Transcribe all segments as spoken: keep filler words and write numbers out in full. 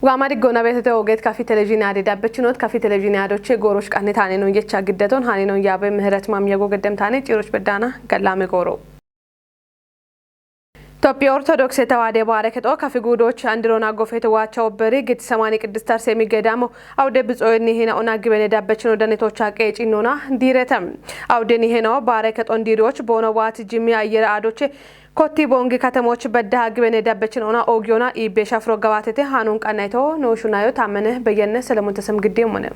Waama diggoona beetete oogeet kafi televizhiinii aadee daabbachinoot kafi televizhiinii aadochee gooroch qanne taanee noon jechaa giddaton haanee noon yaabee Mihiret Maamiyagoo geddem taanee ciiroch beddaana gallaame gooroo. Tophiya Ortodoksee Tawaadee Baare Kexoo kafi guudooch andiroona gofeete waacha obberii gitti samaanii Qiddist Arseemi Gedaamo awude bitsooyinni hiina ona gibene daabbachino danetoochaa qeecinnona diirete. Awudeni hiina Baare Kexon diiriyooch boono waati jimmi ayyere aadoche kotti boongi katemooch beddaha gibene daabbachino ona oogiyoona iibbee shafiro gawaatete haanuun qannayito nooshunayo taammene beyyenne Selemoon Tesem Giddiimmune.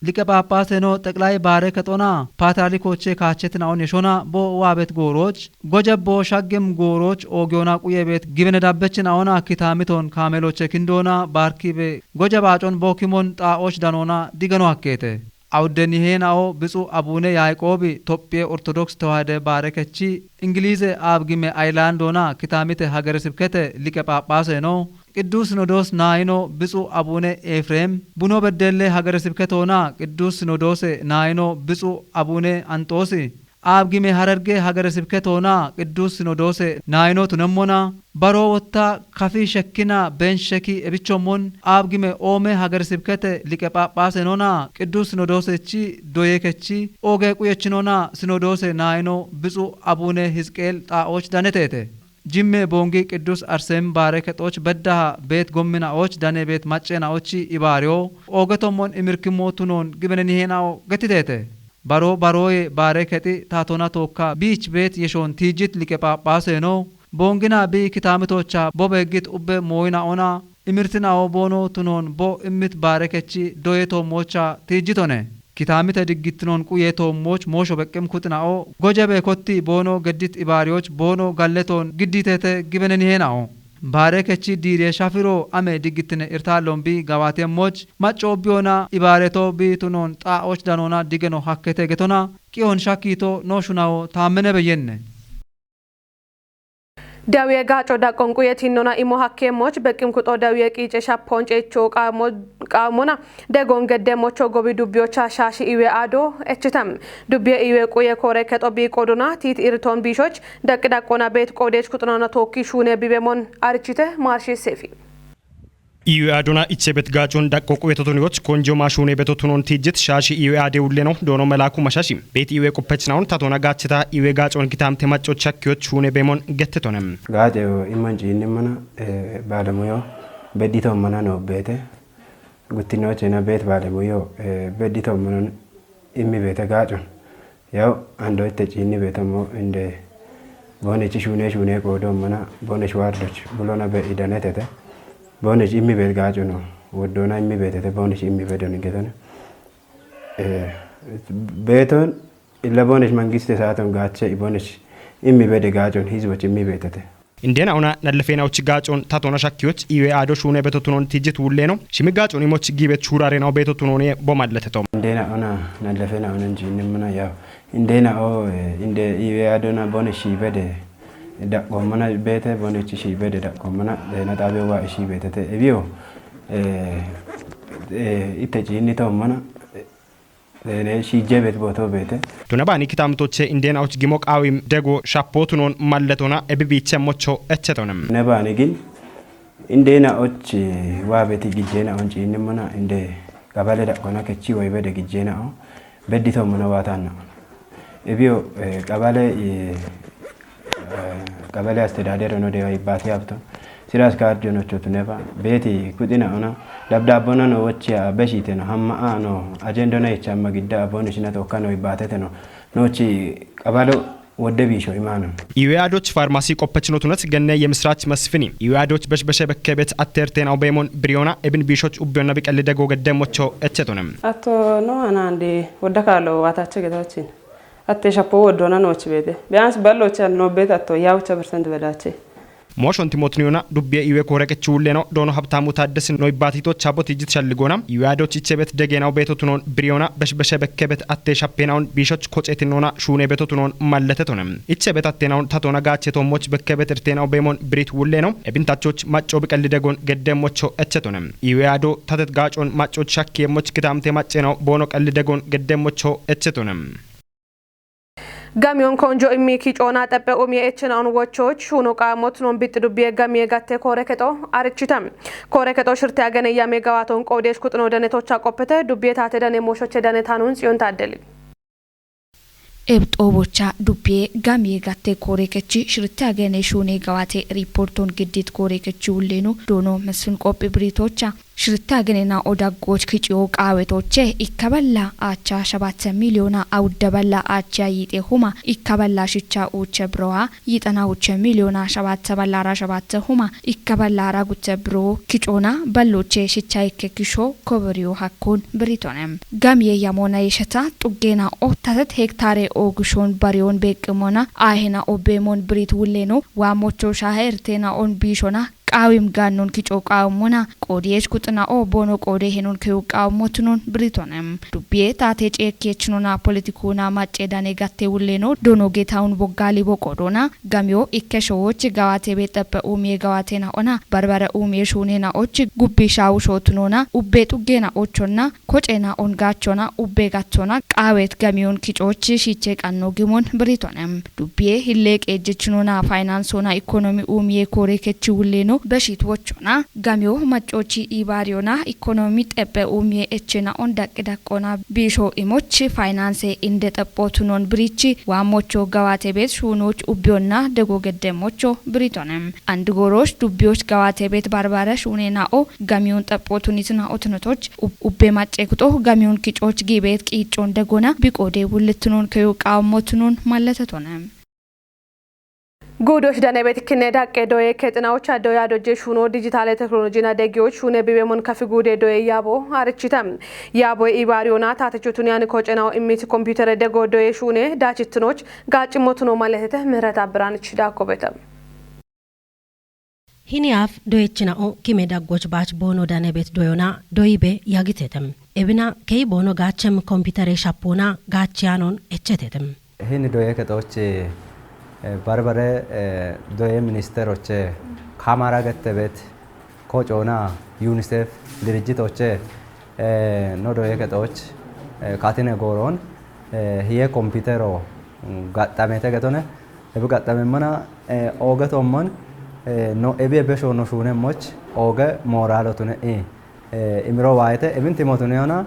Liqe Phaaphaaseno Xeqilay Baare Kexoona paatiraalikoche kaachetinaon yeshona bo waabet goorooch, gojeb bo shaggim goorooch oogiyoona quyebeet gibene daabbachinaona kitaamitoon kaameeloche kindoona baarkibe gojeb aacon bo kimon xaa'ooch danoona digeno hakkeete. Awudeni heena'o bitsuu Abuune Yaaqoobi Tophiye Ortodoks Tawaahide Baare Kechi Ingiliize Aabgime Ayilaandoona kitaamite hagere sibkete liqe phaaphaaseno Qiddus Sinoodoos naayino bitsuu Abuune Efreem, Buno Beddeelle hagere sibketoona Qiddus Sinoodoose naayino bitsuu Abuune Anxoosi, Aabgime Hararge hagere sibketoona Qiddus Sinoodoose naayino tunemmona, baroo wotta kafi shekkina beensheki ebichommon, Aabgime Oome hagere sibkete liqe phaaphaasenoona Qiddus Sinoodoosechi doyekechi ooge quyechinona Sinoodoose naayino bitsuu Abuune Hizqeel xaa'ooch daneteete. Jimme boongi Qiddus Arseem Baare Kexooch beddaha beet gommina'ooch dane beet macceena'oochi ibaariyo, oogetommon imirkimmo tunoon gibenen heena'o getiteete. Baroo barooye Baare Kexi taatona tookka biich beet yeshoon tiijjit liqe phaaphaaseno, boongina bii kitaamitoocha bo beeggit ubbe mooyina'ona imirtina'o boono tunoon bo immit Baare Kechi doye toommoocha tiijjitone. Kitaamite diggittinoon quye toommooch moosho beqqim kuxina'o, gojebe kotti boono geddit ibaariyooch boono galletoon giddiiteete gibenen heena'o. Baare Kechi diiriye shafiro ame diggittine irtaalloon bii gawaatemmoch, macco ubbiyoona ibaareto bii tunoon xaa'ooch danoona digeno hakkete getona, qiyon shakkiito nooshunawo taammene beyyenne. Dawiye gaaco daqqon quye tinnona imo hakkeemmoch beqqim kuxo dawiye qiice shappoon ceechoo qaamo-, qaamona degoon geddeemmocho gobi dubbiyocha shaashi iwe aado echitam. Dubbiye iwe quye koore kexo bii qoodona tiit iritoon biishoch daqqi daqqona beet qoodeech kuxunona tookki shuune bibemon arichite maarshi seefi. Iwe aadona iche bet gaacon daqqo quye totoniyoch konjo maashuune beto tunon tiijjit shaashi iwe aade ulleno doono melaaku mashashi. Beet iwe quppechinaon tatona gaacheta iwe gaacon kitaamte macco chakkiyoch shuune beemon gettetonem. Gaace immon ciinnimmona, eh, baalamuyo beddito mana no beete. Guttinochena beet baalamuyo, eh, beddito mana immi beete gaacon. Yaw, ando itte ciinni beete mo inde boonech shuune shuune qoodo mana boonech waardoch bulona be idanetete. Boonech immi beet gaacono. Woddoona immi beetete boonech immi bedon getone. Eh, beeton illa boonech mangiste saaton gaache i boonech immi bede gaacon hizboch immi beetete. Indeena'ona nallefeena'och gaacon tatona shakkiyoch iwe aado shuune beto tunon tiijjit wulleeno. Shimi gaacon imoch giibet shuuraarena'o beeto tunooniye bo malleteto. Indeena'ona nallefeena'ona injiinnemmona yaw. Indeena'o, eh, inde iwe aadona boonech shiibede daqqoommona beete boonech shiibede daqqoommona, eh, na xaabiyo waa ishiibeetete ebiyo, eh, eh, itte ciinnitoommona, eh, Ene shiijjebet bootoo beete. Tuna baani kitaamitoche indeena'och gimo qaawim dego shappootunon malletona ebi biichemmocho echetonem. Ne baani gin indeena'och waabeti gijjeena'on ciinnimmona inde qabale daqqona kechi woy bede gijjeena'o bedditoommona waataanna'on. Ebiyo, eh, qabale, eh, eh, qabale astedaader hono dewa yibbaate habto. Sira askaar jonochotu neba. Beeti kuxina ona. Dabdaabbona no wochiya beshite no. Hamma a no. Ajendona icha amma gidda abon ishina tokka no yibbaatete no. Nochi qabalo wodde biisho imaano. Iwe adoch farmasi qoppechinotunet genne Yemisrach Masfini. Iwe adoch beshbeshe bekkebet atterten au beemon biriona ebin biishoch ubbionna biqelli dego geddemocho echetonem. Atto no anande wodda kaalo waatache getochin. Atte shappo woddoona noochi beete. Biyaansi ballo ocha noo beete atto yaa ocha persent bedaache. Mooshon Timotiniyoona dubbiye iwe koore qechuulleeno doono Habtaamu Taaddesi no ibbaatiito chabbo tiijjit shalligoona iwe adoch ichebet degeenaw beeto tunoon biriyoona beshbeshe bekkebet atte shappeenaon biishoch koxeetinnoona shuune beeto tunoon malletetonem. Ichebet atteenaon tatoona gaache toommoch bekkebet irteenaw beemon biriit wulleeno ebintachoch macco biqelli degoon geddeemmocho echetonem. Iwe ado tatet gaacoon maccoch shakkiyeemmoch kitaamte macceenaw boono qelli degoon geddeemmocho echetonem. Gamiyon konjo immi kicoona xeppe umiye echena on wochoch shuno qaamot non bixxi dubbiye gamiye gatte koore kexo arichite. Koore kexo shirte agene yame gawaaton qoodeesh kuxino danetocha qoppete dubbiye taate dane mooshoche dane taanun Tsiyon Taaddeli. Ebxoobocha dubbiye gamiye gatte koore kechi shirte agene shuune gawaate riippoorton giddit koore kechi wulleenu doono messun qophi biritocha shirte agenena odaggoch kiciyo qaawetoche ikka balla aacha shabatte miliyoona awudda balla aacha yiixe huma ikka balla shicha uuche biroha yiixana uuche miliyoona shabatte ballara shabatte huma ikka ballara gutte biro kicoona balloche shicha ikke kisho koboriyo hakkon biritone. Gamiye yamoona yesheta xuggeena o tatet hektaare oogishon bariyon beeqqimona aahena obbeemon birit wulleeno waa mocho shaahe erteena on biishona qaawim gaannon kico qaawummona qoodiyesh kuxina o boono qoode henon keyu qaawummotunon biritonem. Dubbiye taate ceekkiyechinona politikuna macce dane gatte wulleeno doono geetawun boggaali boqoodona gamiyo ikke showoch gawaate be xeppe uumiye gawaatena ona barbare uumiye shuunena och gubbi shaawu shootunona ubbe xuggena ochonna kocena on gaachona ubbe gattona qaawet gamiyon kicoch shiiche qanno gimon biritonem. Dubbiye hille qeejjechinona faynansoona ikonomi uumiye koore kechi wulleeno beshit wochona gamiyo maccochi ibaariyona ikonomi xeppe uumiye echena on daqqi daqqona biisho imoch faynanse inde xeppootunon birichi waa mocho gawaate beet shuunoch ubbiyonna dego gedde mocho biritonem. Andigorosh dubbiyoch gawaate beet barbare shuune na'o gamiyon xeppootunisna otunotoch ub- ubbe macce kuxo gamiyon kicoch giibeet qiiccon degona biqoode wullitunon keyu qaawummotunon malletetonem. Guudosh dane betikkinne daqqe doye kexinawocha doya dojje shuuno dijitaale teknolojina degiyoch shuune bibeemon kafi guude doye yaabo arichite. Yaabo ibaariyona taatechotun yani kocenawo immit kompiutere dego doye shuune daachittinoch gaacimmotuno malletete ምህረት Abiraanich daakkobete. Hini aaf doyechina'o kime daggoch baach boono danebet doyona doyibe yagitetem. Ebina kei boono gaachem kompiutere shappoona gaach yaanon echetetem. Hini doye kexoch barbare doye ministeroche kamara gettebet kocoona yunisef dirijjitoche no doye kexoch katine gooron hiye kompiutero gaxxamete getone ebi gaxxamemmona oogetommon no ebi ebesho no shuunemmoch ooge mooraalotune i imiro waayete ebinti motuneyona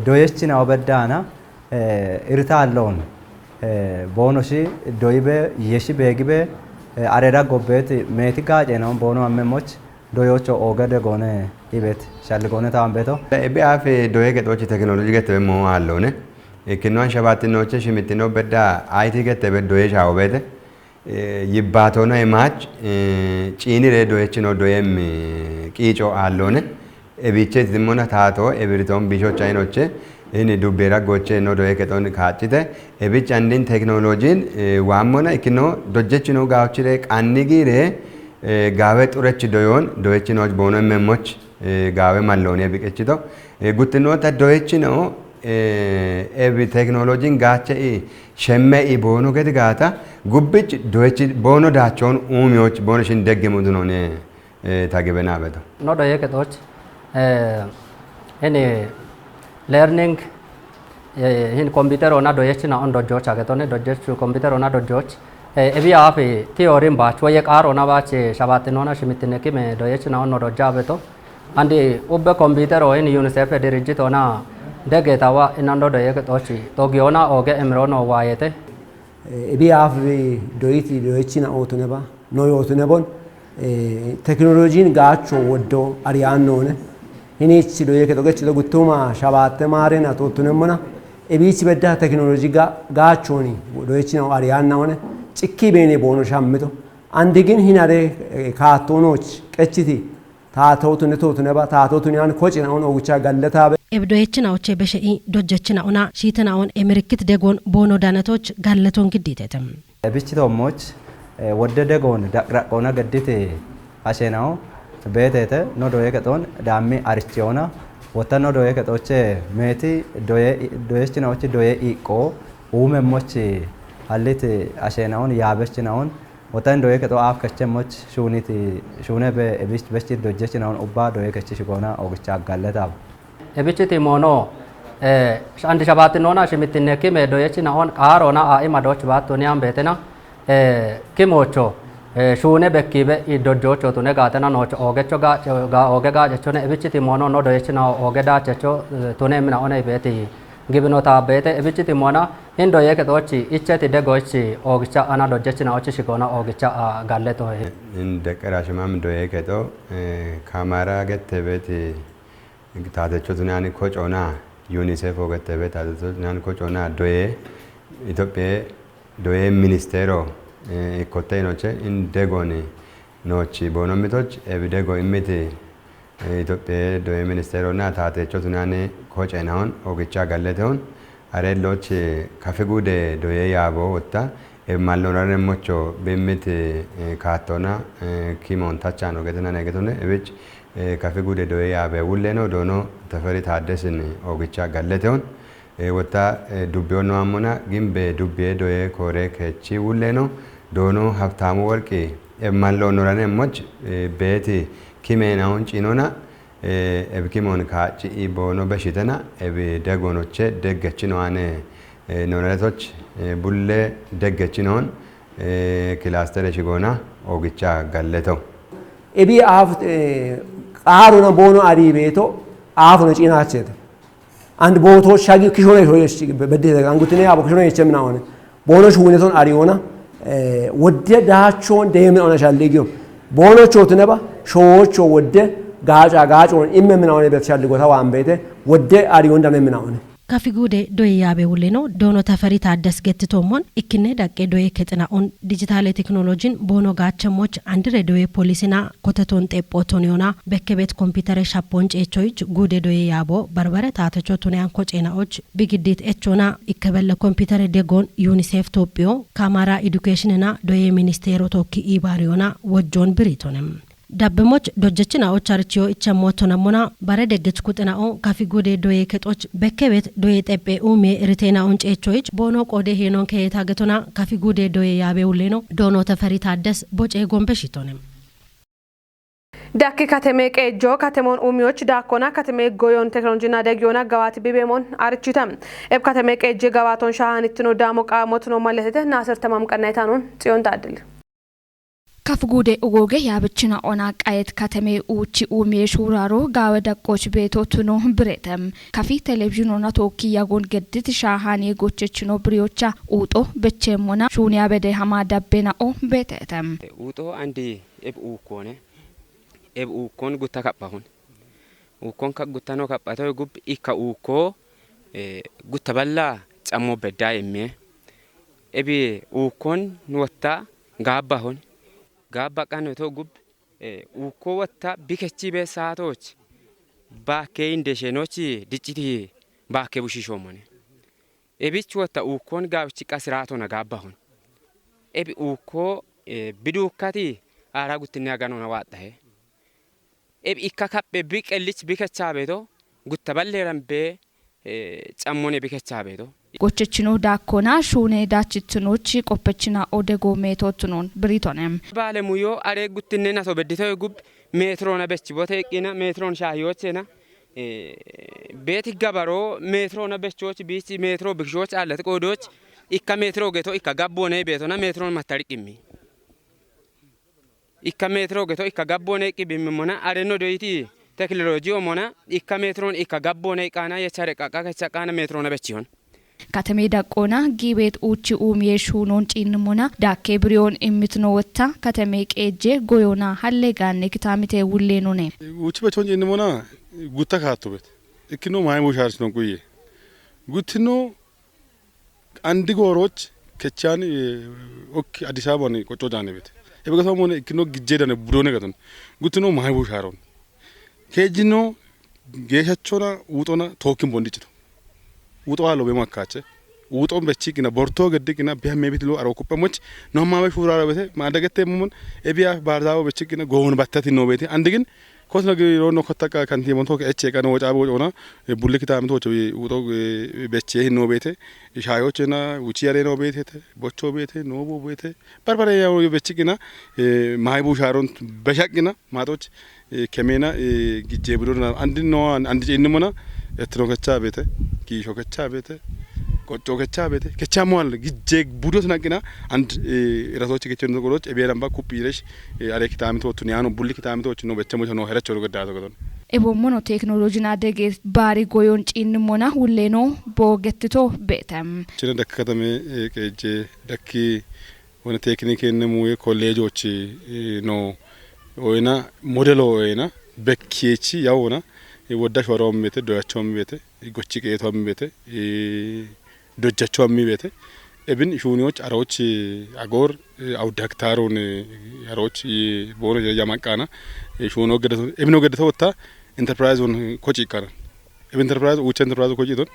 doyechina obeddaana irtaalloon boonoshi doyibe yeshi beegibe areda gobbeeti meeti gaaceena boono ammemmoch doyoocho oogede goone ibet shalli goone tawan beeto. Ebi aaf doye kexochi teknoloji getebe moo aalloone ikkinnoan shabaattinooche shimittino bedda ayiti getebe doye shaawo beete yibbaatoona imaach ciinire doyechino doyem qiico aalloone ebiiche itimmona taato ebiritoon biishocha inoche ini dubbeera goche no doye kexon kaachite ebich andin teknolojin waammona ikkino dojjechino gaawchire qanni giire gaawe xurech doyoon doyechinoch boono emmemmoch gaawe malloone biqechito guttinota doyechino ebi teknolojin gaache i shemme i boono gedi gaata gubbich doyechi boono daachoon uumiyoch boono shin deggemudunoone tagibe naabeto. No doye kexoch ini learning hin computer ona doyechina on dojjoch agetone dojjech computer ona dojjoch ebi aaf theory baach woye qaar ona baach shabaattinona shimittine kime doyechina on no dojja abeto. Andi ubbe computer o in unicef dirijjit ona degetawa inando doye kexoch togiona ooge emirono waayete. Ebi aaf doyiti doyechina ootuneba no yootunebon teknolojin gaacho woddo ariyaannoone hinichi doye kexo gechito guttuma shabaatte maarena toottunemmona ebiichi bedda teknoloji gaachooni doyechina ariyaannaone cikki beene boono shammito andigin hinare kaattoonoch qechiti taatootunne tootuneba taatootuniyaan kocinaon ogucha galletaabe. Ebdoyechinaoche beshe'i dojjechinaona shiitenaon emirikkit degon boono danetoch galleton giddiitete. Ebichi toommoch wodde degon daqraqoona geddite asheenawo beeteete no doye kexoon daammi aricheona wotta no doye kexooche meeti doye doyechinaochi doye iiqqoo uumemmoch hallit asheenaon yaabechinaon Wotan doye kexo aaf kechemmoch shuuniti shuune be ebich bechit dojjechinaon ubba doye kechi shigoona ogicha aggalletabo. Ebichiti moono Eh, sh-, አንድ ሸባትኖና ሽምትኔ ኪሜ ዶየችናኦን ቃሮና አኢማ ዶች ባቶኒያን ቤተና፣ eh, ኪሞቾ, eh, ሹኔ በኪበ ኢዶጆቾ ቱኔ ጋተና ኖች ኦገቾ ጋ-፣ ጋ-፣ ኦገ ጋጨቾነ እብችቲ ሞኖ ኖ ዶየችናኦ ኦገ ዳቸቾ፣ eh, ቱኔ ምናኦነ ቤቲ ግብኖታ ቤተ እብችቲ ሞና ሂንዶ የከጦች ኢቸቲ ደጎች ኦግቻ አና ዶጀችናኦች ሽጎና ኦግቻ አ ጋለቶ። እንደ ቀራሽማም ዶ የከጦ፣ eh, ካማራ ገተ ቤት Taatecho tunani kocoona UNICEF ogettebe taatecho tunani kocoona doye Itophiye doye ministero, eh, ikkotte inoche in degoni nochi bono mitoch ebi dego immiti, eh, Itophiye doye ministero na taatecho tunani kocenaon ogicha galleteon Areloch kafi gude doye yaabo wotta ebi mallonarane mocho bimmiti, eh, kaattona, eh, kimon tachano getenane getone ebich, eh, kafi gude doye yaabe wulleno doono Teferi Taaddesin ogicha galleteon, eh, wotta, eh, dubbiyo no ammona gimbe dubbiye doye koore kechi wulleno doono Habtaamu Worqi ebi mallonarane moch, eh, beeti kimenaon cinona, Eh, ebi kimon kaacci i boono beshitena, ebi degonoche deggechino ane, eh, noneletoch, eh, bulle deggechinon, eh, kilastere shigona ogicha galleto. Ebi aaf, eh, qaaruna boono ari beeto aafuna ciinaachete. And booto shagi kishone shoyesh bedde angutine abo kishone yechemina one. Boono shuuneton ariyoona, eh, wodde daachoon deemina ona shalligiyo. Boono chootineba, shoocho wodde gaaca gaacoon imme mina one bet shalligota waan beete, wodde ariyoon dane mina one. Kafi guude doye yaabe wuleno doono Tafari Taaddes gettitoommon ikkinne daqqe doye kexina'on dijitaale teknolojin boono gaachemmoch andire doye polisina koteton xephooton yoona bekkebet kompiitere shappoon ceechoyich guude doye yaabo barbare taatecho tuneyan kocena'och bigiddit echoona ikkebelle kompiitere degoon UNICEF Toophiyo, Kaamara Edukeeshinena doye ministeero tookki iibaariyoona wojjoon biriitonem. Dabbemoch dojjechina'och arichiyo ichemmo tonammona bare deggech kuxina'o kafi guude doye kexoch bekkebet doye xephe uume riteena'on ceechoyich boono qoode heenoon keyeeta getona kafi guude doye yaabe wuleno doono Tafari Taaddes bocee gombe shitonem. Dakki kateme qeejjo katemoon uumiyoch daakkona kateme goyon teknolojina degiyona gawaati bibeemoon arichite. Eb kateme qeejje gawaaton shaahanittino daamo qaamotino malletete Naasir Tamam qannaytaanoon Tsiyoon Taaddil. Kaf guude ugooge yaabichina ona qayet kateme uuchi uumiye shuuraaro gaawe daqqooch beeto tuno bireete. Kafi televizhinona tookki yagoon geddit shaahaniye gochechino biriyocha uuxo becheemmona shuuniya bede hama dabbena'o beeteete. Uuxo andi eb uukkoone. Eb uukkon gutta kaphahun. Uukkon ka-, guttano kaphatoy gub ikka uukko, eh, gutta balla cammo bedda emme. Ebi uukkon wotta gaabbahun. Gaabba qanno to gub, eh, uukko wotta bikechi be saatoch baakke indeshenochi dicciti baakke bushishoomone. Ebich wotta uukkon gaawichi qasiraatona gaabbahun. Ebi uukko, eh, biduukkati aara guttinne aganona waaxxahe. Eb ikka kaphe bi qellich bi kechaa beeto gutta balleeran be, eh, cammone bi kechaa beeto. Gochechino daakkona shuune daachitinochi qoppechina ode goomeeto tunon biritonem. Baale muyo are guttinne nato beddito gub meetrona bechi bote eqqina meetron shaahiyochena, eh, beeti gabaro meetrona bechoch biichi meetro bikshoch allat qoodoch ikka meetro geto ikka gabbone beetona meetron mattariqimmi. Ikka meetiro geto ikka gabboone iqqi bimmimona arenno doyiti teknoloji omona ikka meetiroon ikka gabboone iqqaana yechare qaqqa kecha qaana meetiroona bechiyon. Kateme daqqoona giibeet uuchi uumiye shuunoon ciinnimona daakke biriyoon immitino wotta kateme qeejje goyoona halle gaanne kitaamite wulleenone. Uuchi bechoon ciinnimona gutta kaattubet ikkino maayimo shaarsinon quyye guttino Andi gooroch kechaan, eh, ok Addis Ababan qocco jaanebete. Ebe gato mone ikkino gijje dane budone gaton. Gutino maay bu shaaron. Kejino geeshachona uuxona tookin bondichito. Uuxo alo be makkaache. Uuxon bechiqina borto geddiqina be mebit lo aro kuppe moch. No maame shurara bete ma dagette mumon. Ebiya barzaawo bechiqina goon battati no bete. Andigin Kosna gi ro no kotta ka kanti mon to ke eche ka no cha bo ona, eh, bulle kita mi to che uto, eh, beche hin no bete, shayo che na uchi are no bete te, bocho bete, no bo bete. Barbare ya wo beche kina, eh, mai bu sharon beshak kina, ma to che, eh, kemena, eh, gije biro na andi no, andi che inni mona, ettino kechaa beete, kiisho kechaa beete, qoccoo kechaa beete, kechaa mo'al gijjee budo sinaqina and, eh, rasochi kechendo goloch ebiya namba kupi resh, eh, are kitamito tuniano bulli kitamito chino beche mocha no heracho no gaddato gadon. Ebommono tekinolojin adege baari goyon ciinnimona wulleno boogettito beete. Chine dakka katame, eh, qeejje dakki wona tekinike nemu ye kolleejochi, eh, no oyna modelo oyna bekkiyechi yawona, eh, wodda shoro mete, doyacho mete, eh, gochi qeeto mete, eh, dojjacho ammi beete. Ebin shuuniyoch aroch, eh, agor, eh, awdaktaron, eh, aroch, eh, bono ya, ya maqana, eh, shuuno gedato, ebino gedato wotta enterprise on kochi kana. Ebin enterprise, ucha enterprise kochi ton,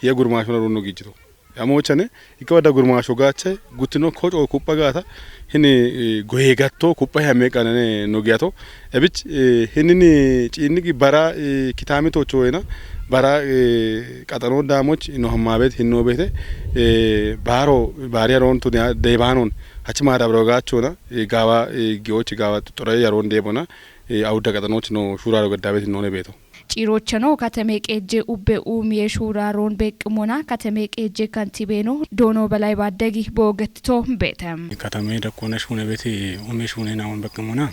hiya gurmashona runno gijito. Yamochane, ikka wadda gurmasho gache, gutino kocho kupha gata, hini, eh, goye gatto, kupha ya meqanane no giyato. Ebich, eh, hinini ciinnigi bara, eh, kitami tocho wena, bara, eh, qaxano damoch, no hamabet, hinno bete, eh, baro, bari yaron tunia, debanon, hachi mada bro gachona, eh, gawa, eh, giochi gawa, tore yaron debona, eh, awda qaxanoch no, shuraro gadabet, hinno ne beto. Ciirochano katame qeejje ubbe umiye shuuraaroon beeqqimona katame qeejje kantibeeno Doono Belay Baaddegi boogettito beete. Katame daqqoona shuune beeti umiye shuune naawon beeqqimona,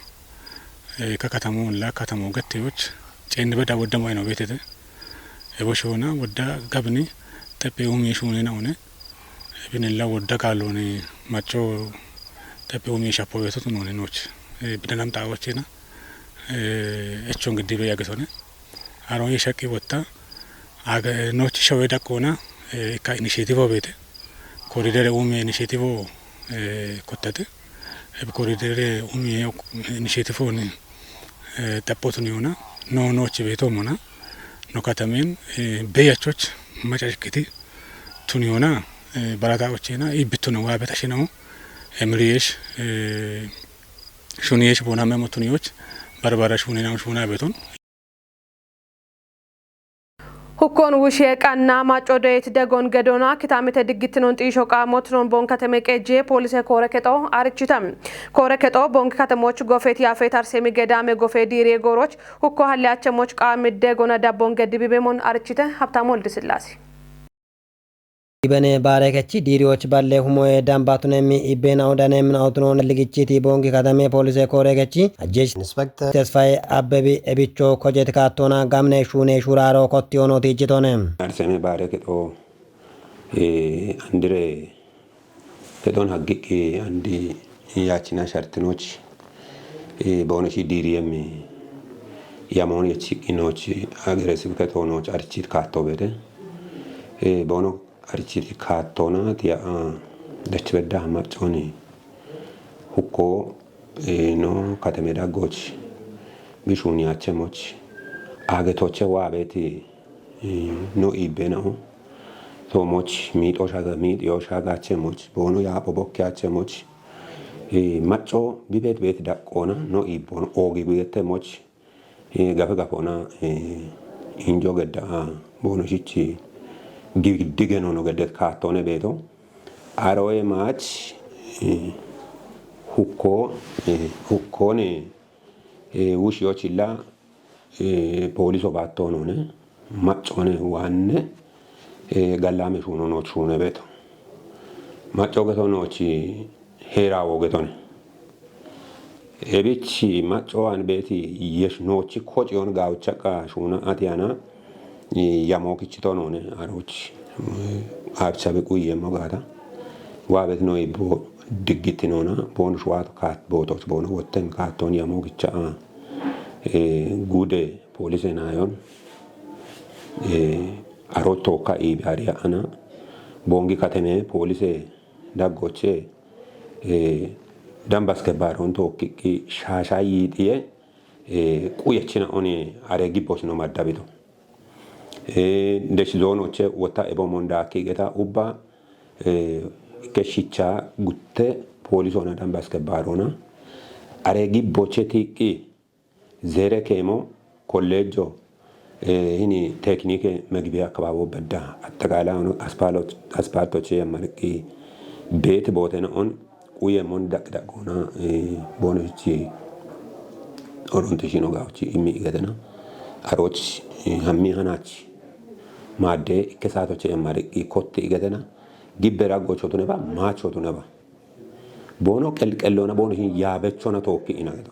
eh, ka katamu la katamu gatteyoch ceenne beda woddamo eno beetete. Ebo shoona wodda gabni teppe umiye shuune naawone. Ebinilla wodda gaallooni macco teppe umiye shappo beetotu noone nooch. Eh, bidanam xaawochena, eh, echon giddibe yagesone. Aroon ye shaqqi wotta, aga noochi showe daqqoona, eh, ikka initiative beete. Koridere umi initiative, eh, kottate. Eb koridere umi initiative ni, eh, tappotu ni ona. No noochi beeto mona. No katamen, eh, beyachoch macashkiti tuni ona, eh, barata ochena, ibittuna wa betashinawo. Emriyesh, eh, shuniyesh bona memo tuniyoch, barbara shunina shuna beton. Hukkon wushe qanna macco deyit degon gedona kitamite diggittinon xiisho qaamot non Boon kateme qeejje poolise koore kexo arichita. Koore kexo Boongi katemoch gofet yaafet Arsemi Gedaame gofe diire gooroch hukko halle achemoch qaamidde gona dabbon geddibibemon arichite Habtamu Woldisillaase. Ibene baare kechi diiriyoch balle humoye dambatunemmi ibbena udanemna utunon ligichiti Boongi katame poolise koore kechi ajjesh Inspekter Tesfaye Abbebi ebicho kojet kaattona gamne shuune shuraaro kotti ono tiijjitone. Arseme baare kexo, eh, andire kexon haggiqqi andi yaachina shartinoch, eh, boonoshi diiriyemmi yamoon yechiqqinoch agere sibketo nooch arichit kaatto beete. Eh, boono arichiti kaattona tiya, ah, dachibedda macconi hukko, eh, no kateme daggoch bishun yachemoch agetoche waabeti, eh, no ibenao. Tomoch miixo shaga, miixiyo shagachemoch, boono yaapho bokkeyachemoch, eh, macco bibet bet daqqona no ibono oogi guyetemoch, eh, gafe gafona, eh, injo gedda, ah, boono shichi gi-, digeno no geddet kaattone beeto. Aroye maach, eh, hukko, eh, hukkone, eh, wushiyochilla, eh, pooliso baattonone, maccone waanne, eh, gallame shuuno nooch shuune beeto. Macco geto nooch heera wo getone. Ebich macco an beeti yesh noochi koci on gawcha qa shuna ati ana, eh, yamo kichito none aroch, eh, abcha be kuye mo gata. Wa bet no ibo diggiti nona, bon shwat kat botoch bono wotten katon yamo kicha, eh, gude polise nayon, eh, aroch toka ibe ariya ana, Boongi kateme polise daggoche, eh, dambas kebaron to ki, ki shasha yidiye, eh, kuyechina oni are gibboch no maddabito. Eh, ndesh zonoche wota ebo monda ki geta ubba, eh, keshicha gutte polisona dambas kebarona. Are gibboche tiqqi Zere keemo kolleejjo, eh, hini tekinike megbiya akkabaabo bedda. Atxaqaalay hono aspaalot-, aspaaltoche yammarqi beet bootena on quye mon daq daq ona, eh, bono hichi oronte shino gawchi imi igatena. Aroch, eh, hammi hanach Maadde ikke saatoche yammariqqi kotti igetena. Gibbe raggochotuneba, maachotuneba. Boono qelqellona, boono hin yaabechona tookki ina geto.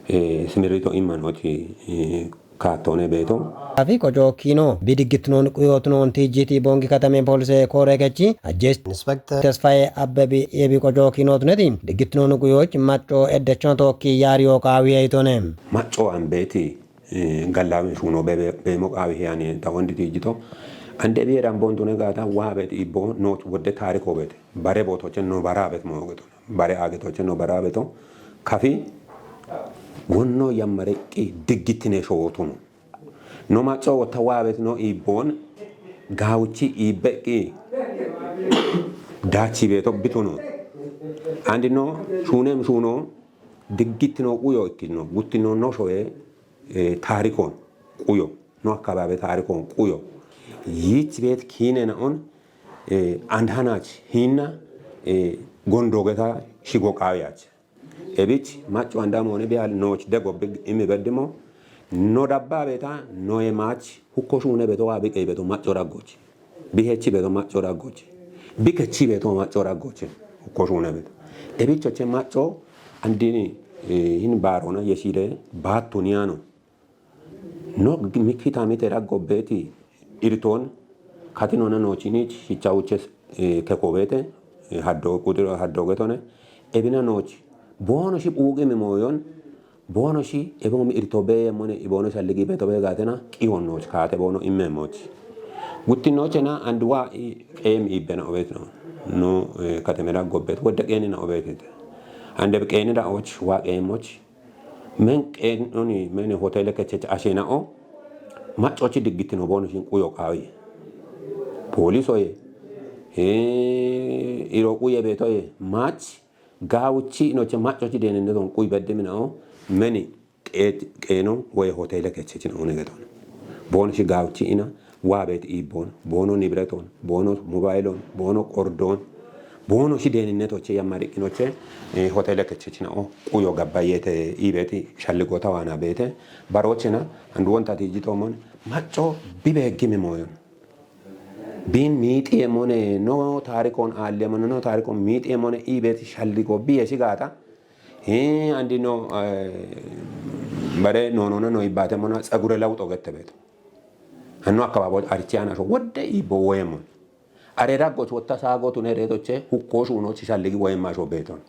Eh, simirito imma nooti, eh, kaattoone beeto. Afi qoco kiino bidiggitinoon quyootinoon T G T Boongi katame poolise koore kechi ajjees Inspekter Tesfaye Abbebi ebi qoco kiinootineti diggitinoon quyoch macco eddechona tookki yaariyo qaawiye itone. Macco ambeeti, eh, gallaawi shuuno bebe-, beemo qaawi hiyani ta wondi T G to. Ande biye dambon tune gaata waa beeti ibbo noot wodde taariko beete. Bare bootoche no bara beet moo geto. Bare agetoche no bara beto. Kafi wonno yammariqqi diggitine shootuno. No macco wotta waa beet no iibboon gaawuchi iibbeqqi daachi beeto bituno. Andi no shuunem shuuno diggitino quyo ikkino. Guttino no shoye, eh, taarikoon quyo. No akkabaabe taarikoon quyo. Yiich beet kiine na'on, eh, and hanach hinna, eh, gondogeta shigo qaawiyach. Ebich macco anda moone biya nooch dego big imi beddimo. No dabba beeta, no ye maach, hukko shuune beto, waa biqey beto, macco raggoch. Bihechi beto, macco raggoch. Bikechi beto, macco raggoch. Hukko shuune beto. Ebichoche macco andini, eh, hin baarona yeshide baattu niyano. No g-, mikita mite raggo beeti irton katinona noochinich hichauches, eh, keko beete, eh, haddo, kudiro haddo getone. Ebina nooch. Boono shi phuuqi mimooyon. Boono shi, ebomi irto beye mone, iboono shalligi beto be gaatena, qihon nooch kaate boono imme mooch. Gutti noochena and waa i-, qeem ibbena obet no. No, eh, katemera gobbet, wodde qeenina obetite. Ande qeenira och, waa qeemoch. Men qeenoni, men hotele kechech ashena'o. Maccochi diggitino boono shin quyo qaawi. Poolisoye. Eh, iro quye beetoye. Mach, gaawuchi inoche maccochi deeninneton quy beddimina'o. Meni qeet-, qeeno woy hotele kechechin oone geton. Boono shi gaawuchi ina, waa beet iibboon, boono nibreton, boono mobaylon, boono qordoon, boono shi deeninnet oche yammariqqinoche, eh, hotele kechechin o, quyo gabbayete iibeti shalligota waana beete, barochena, and wonta tiijitoomon, macco bibeeggimi mooyon. Bin miixi yemone, no taarikon aalle yemone, no taarikon miixi yemone iibeti shalligo biye shi gaata, Hii, andi no, eh, bare no, no, no, no, ibbate mona tsagure lawuxo gette beeto. Hanno akkabaabo archi ana so wodde iibbo woyemon. Are raggoch wotta saago tune reetoche hukko shuunochi shalligi woyemma so beeton.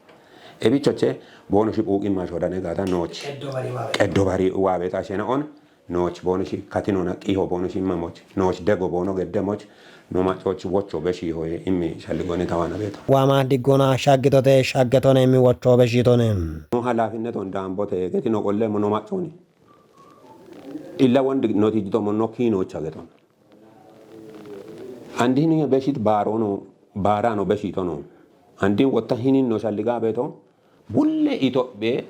Ebichoche boono shi phuuqimma so dane gaata nooch. Qeddo bari waabe. Qeddo bari waabe ta shena on. Nooch boono shi katinona qiho boono shi mamoch. Nooch dego boono geddemoch. No maccoch wocho beshi hoye immi shalligoni tawana beeto. Waama diggona shaggitote shaggetone immi wocho beshitone. No halaafinneton daambote getino qolle mo no macconi. Illa wondi noti jito mo no kiinocha geton. Andini beshit baarono, baarano beshitono. Andin wotta hinin no shalliga beeto. Bulle Itophiye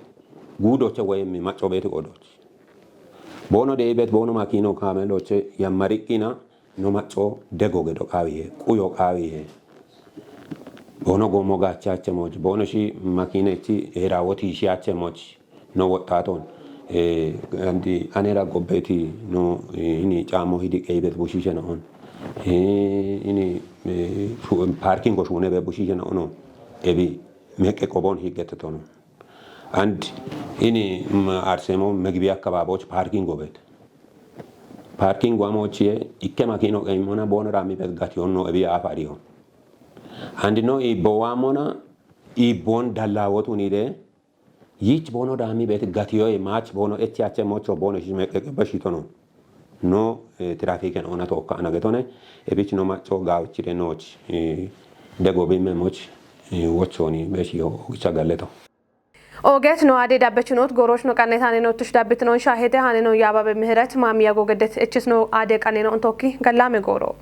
guudoche woyim macco beeti qoodochi. Boono deibet, boono makiino kaameeloche yammariqqina, no macco dego gedo qaawihe, quyo qaawihe. Boono goomo gaachache moch, boono shi makiinechi heerawo tiishiyache moch, no woxxaaton. Eh, andi anera gobbeeti no, eh, ini caammo hidi qeibet bushiishe no on. Eh, ini, eh, shu-, paarkingo shuune be bushiishe no ono. Ebi meqqe qobon higgetetono. And ini, mm, Arseemo megbiya akkababoch paarkingo beet. Paarkingo amochiye ikke makiino qeimona boono raami beet gatiyon no ebi afa ariyon. And no iibbo waamona iibbon dallaawotunide yich boono daami beet gatiyoye maach boono echi ache mocho boono shi meqqe qe beshitono. No, eh, tirafiken ona tookka ana getone, ebich no macco gaawuchide nooch, eh, dego bimme moch, eh, wochoni beshi o-, ogicha galleto. Ooget no aade dabbechinoot gooroch no qanneet hane no tush dabbitinoon shaahete hane no yaababe mihiret maamiya googedet echis no aade qanneeno ontokki gallaame gooro.